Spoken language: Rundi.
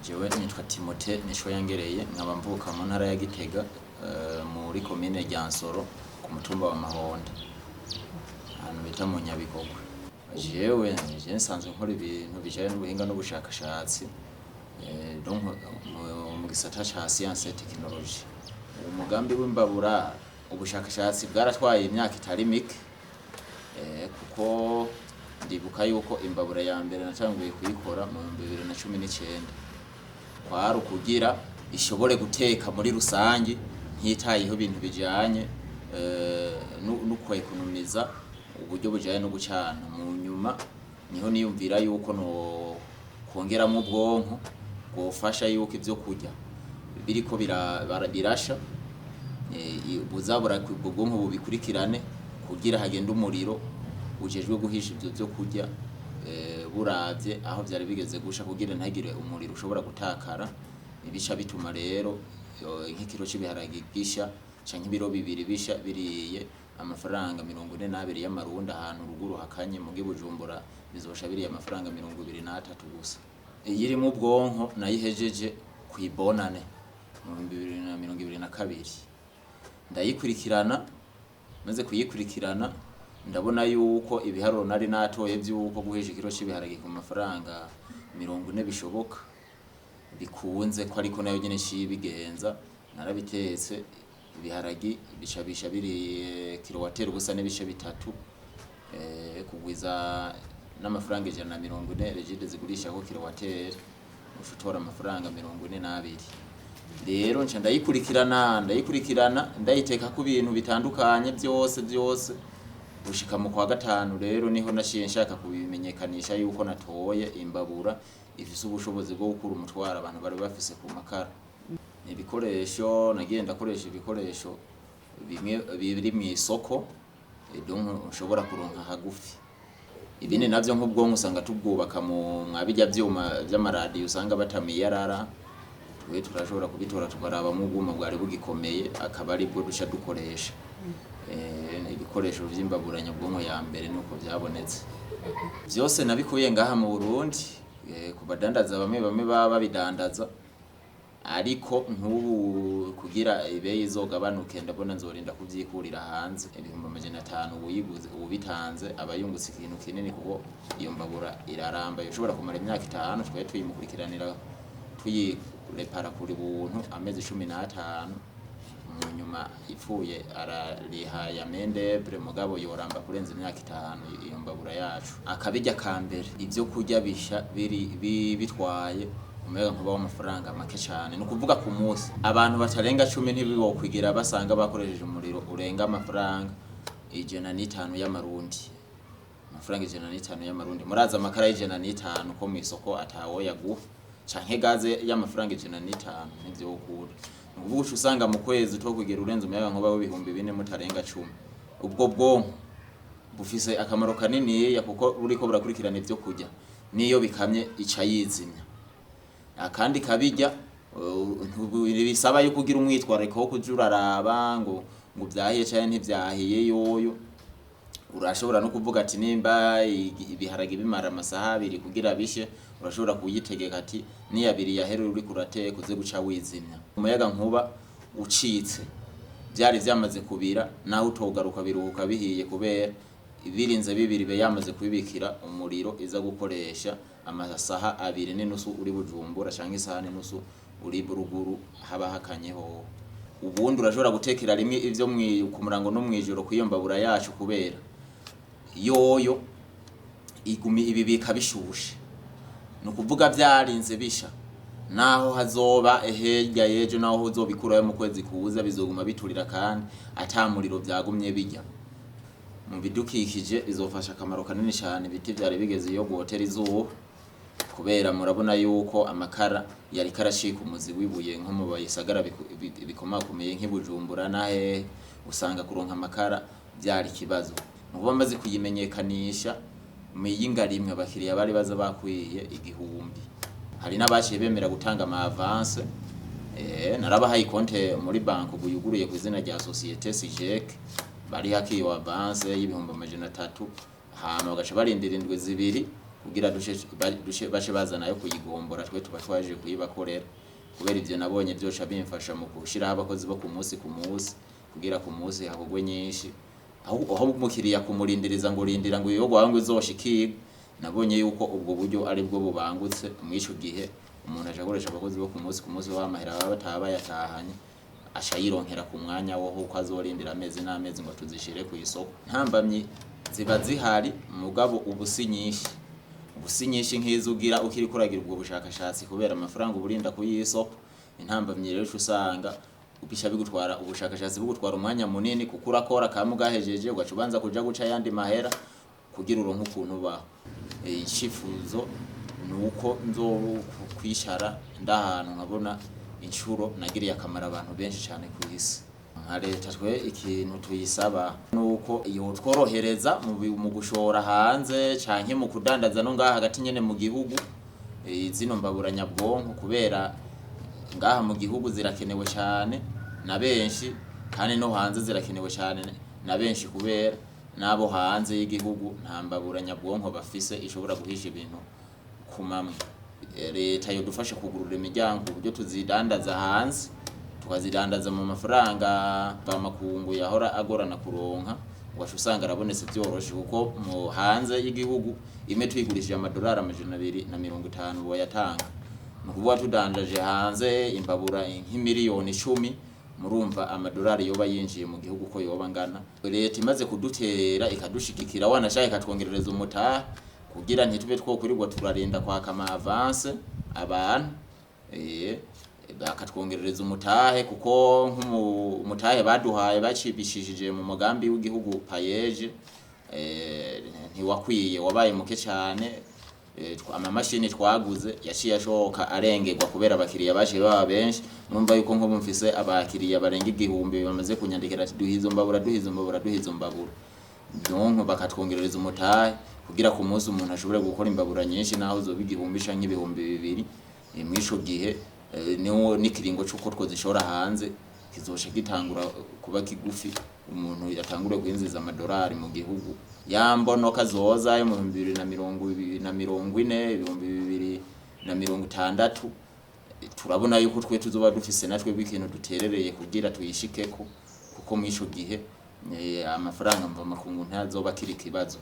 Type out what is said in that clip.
Jewe nitwa Timote Nicoyangereye, nkaba mvuka mu ntara ya Gitega, muri komine Ryansoro, ku mutumba wa Mahonda, ahantu bita mu Nyabigogwe. Jewe je nsanzwe nkora ibintu bijanye n'ubuhinga n'ubushakashatsi, donc mu gisata ca science et technologie. Umugambi w'imbabura, ubushakashatsi bwaratwaye imyaka itari mike, kuko ndibuka yuko imbabura ya mbere natanguye kuyikora mu 2019. Kwari ukugira ishobore guteka muri rusangi, ntitayeho ibintu bijanye no kwekonomiza uburyo bujanye no gucana. Mu nyuma niho niyumvira yuko no kongeramwo ubwonko bwofasha yuko ivyo kurya biriko birasha, buza ubwo bwonko bubikurikirane kugira hagende umuriro ujejwe guhisha ivyo vyo kurya, buravye aho vyari bigeze gusha, kugira ntagire umuriro ushobora gutakara. Ibica bituma rero nk'ikiro c'ibiharage gisha canke ibiro 2 bisha biriye amafaranga 42 y'amarundi ahantu ruguru hakanye, mugi Bujumbura bizosha biriye amafaranga 23 gusa. Iyi irimwo ubwonko nayihejeje kw'ibonane mu 2022, ndayikurikirana. Maze kuyikurikirana, ndabona yuko ibiharuro nari natoye vy'uko guhisha ikiro c'ibiharage ku mafaranga 40 bishoboka, bikunze ko, ariko nayo nyene nciye ibigenza. Narabitetse, ibiharagi bica bisha biriye kilowateri 0.3, kugwiza n'amafaranga 140 Regideso zigurishako kilowateri, uca utora amafaranga 42. Rero nca ndayikurikirana, ndayikurikirana, ndayiteka ku bintu bitandukanye vyose vyose, gushika mu kwa gatanu. Rero niho naciye nshaka kubimenyekanisha yuko natoye imbabura ifise ubushobozi bwo gukura umutwaro abantu bari bafise ku makara. Ibikoresho nagiye ndakoresha, ibikoresho bimwe biri mw'isoko, donc ushobora kuronka hagufi. Ibindi navyo nk'ubwonko usanga tubwubaka mu mwa birya vyuma vy'amaradiyo usanga batamiyarara. Twe turashobora kubitora, tukarabamwo ubwuma bwari bugikomeye, akaba aribwo duca dukoresha. Ibikoresho vy'imbabura nyabwonko ya mbere nuko vyabonetse. Vyose nabikuye ngaha mu Burundi, ku badandaza bamwe bamwe baba babidandaza, ariko nk'ubu kugira ibeyi izogabanuke, ndabona nzorinda kuvyikurira hanze. 500,000 uwuyiguze, uwubitanze aba yungutse ikintu kinini, kuko iyo mbabura iraramba, yoshobora kumara imyaka 5. Twari tuyimukurikiranira, tuyirepara kuri buntu amezi 15. Mu nyuma ipfuye arariha ya main-d'oeuvre, mugabo yoramba kurenza imyaka 5 iyo mbabura yacu. Akabirya ka mbere, ivyo kurya bisha biri bitwaye umuyagankuba w'amafaranga make cane. Ni ukuvuga ku munsi abantu batarenga 10 ntibokwigira basanga bakoresheje umuriro urenga amafaranga 105 y'amarundi. Amafaranga 105 y'amarundi, murazi amakara y'105 ko mw'isoko atawoyaguha, canke gaze y'amafaranga 105, ntivyokunda. Ni ukuvuga uca usanga mu kwezi utokwigira urenza umuyagankuba w'4,000 mutarenga 10. Ubwo bwonko bufise akamaro kaniniya, kuko buriko burakurikirana ivyo kurya, niyo bikamye ica yizimya. Akandi kabirya, bisaba yuko ugira umwitwarariko wo kuja uraraba ngo vyahiye canke ntivyahiye. Yoyo urashobora no kuvuga ati nimba ibiharage bimara amasaha 2 kugira bishe, urashobora kuyitegeka ati niyo abiri yahera uriko urateka uze guca wizimya. Umuyaga nkuba ucitse vyari vyamaze kubira, naho utogaruka biruhuka bihiye, kubera birinze bibiri ibe yamaze kubibikira umuriro iza gukoresha amasaha 2.5 uri Bujumbura, canke isaha n'inusu uri ruguru haba hakanye hoho. Ubundi urashobora gutekera rimwe ivyo ku murango no mw'ijoro kw'iyo mbabura yacu, kubera yoyo igumi ibibika bishushe. Ni ukuvuga vyarinze bisha, naho hazoba hirya y'ejo, naho uzobikurayo mu kwezi kuza, bizoguma biturira kandi ata muriro vyagumye birya. Mu bidukikije bizofasha akamaro kanini cane ibiti vyari bigeze iyo gwotera izuba, kubera murabona yuko amakara yariko aracika umuzi w'ibuye nko mu bisagara bikomakomeye nk'i Bujumbura na hehe, usanga kuronka amakara vyari ikibazo. Ni ukuvuga maze kuyimenyekanisha, mw'iyinga rimwe abakiriya bari baza bakwiye 1000. Hari n'abaciye bemera gutanga ama avance. Narabahaye ikonte muri banki ubu yuguruye ku izina rya societe Sijec, barihako iyo avance y'300,000, hama bagaca barindira indwi 2. Kugira duce bace bazana yo kuyigombora, twe tuba twaje kuyibakorera. Kubera ivyo nabonye vyoca bimfasha mu gushiraho abakozi bo ku munsi ku munsi, kugira ku munsi hakorwe nyinshi, aho umukiriya kumurindiriza ngo rindira ngo iyo ngo izoshikirwe. Nabonye yuko ubwo buryo ari bwo bubangutse. Mw'ico gihe umuntu aja akoresha abakozi bo ku munsi ku munsi, w'amahera baba bataba bayatahanye aca yironkera ku mwanya wo uko azorindira amezi n'amezi ngo tuzishire ku isoko. Ntambamyi ziba zihari, mugabo ubu si nyinshi, ubu si nyinshi nk'izo ugira ukiriko uragira ubwo bushakashatsi, kubera amafaranga uba urinda kuyisoko. Intambamyi rero uca usanga bica bigutwara ubushakashatsi, bugutwara umwanya munini, kuko urakora kamwe ugahejeje ugaca ubanza kuja guca ayandi mahera kugira uronke ukuntu ubaho. Icifuzo ni uko nzokwicara ndahantu nkabona inshuro nagiriye akamaro abantu benshi cyane ku isi. Nka leta, twe ikintu tuyisaba nuko yotworohereza mu gushora hanze canke mu kudandaza no ngaha hagati nyene mu gihugu zino mbabura nyabwonko, kubera ngaha mu gihugu zirakenewe cyane na benshi, kandi no hanze zirakenewe cyane na benshi, kubera n'abo hanze y'igihugu nta mbabura nyabwonko bafise ishobora guhisha ibintu ku mamwe. Leta yodufasha kugurura imiryango uburyo tuzidandaza hanze, tukazidandaza mu mafaranga mvamakungu yahora agorana kuronka, ugaca usanga arabonetse vyoroshe, kuko mu hanze y'igihugu imwe tuyigurishije amadolari 250 boyatanga. Ni ukuvuga tudandaje hanze imbabura nk'imiliyoni 10, murumva amadolari yoba yinjiye mu gihugu ko yoba angana. Leta imaze kudutera ikadushigikira, wanashaka ikatwongerereza umutahe, kugira ntitube twokwirirwa turarinda kwaka ama avance abantu, bakatwongerereza umutahe, kuko nk'umutahe baduhaye bacibishije mu mugambi w'igihugu PAEEJ ntiwakwiye, wabaye muke cyane. Amamashini twaguze yaciye ashoka arengerwa kubera abakiriya baciye baba benshi. Murumva yuko nk'ubu mfise abakiriya barenga 1000 bamaze kunyandikira ati duha izo mbabura, duha izo mbabura, duha izo mbabura. Donc bakatwongerereza umutahe kugira ku munsi umuntu ashobore gukora imbabura nyinshi, naho zoba 1000 canke 2000. Mw'ico gihe niwo n'ikiringo c'uko twozishora hanze kizoca gitangura kuba kigufi, umuntu yatangure kwinjiza amadolari mu gihugu. Ya mbonoka zoza yo mu 2020 na 40, 2060, turabona yuko twe tuzoba dufise natwe bw'ikintu duterereye kugira tuyishikeko, kuko mw'ico gihe amafaranga mvamakungu ntazoba akiri ikibazo.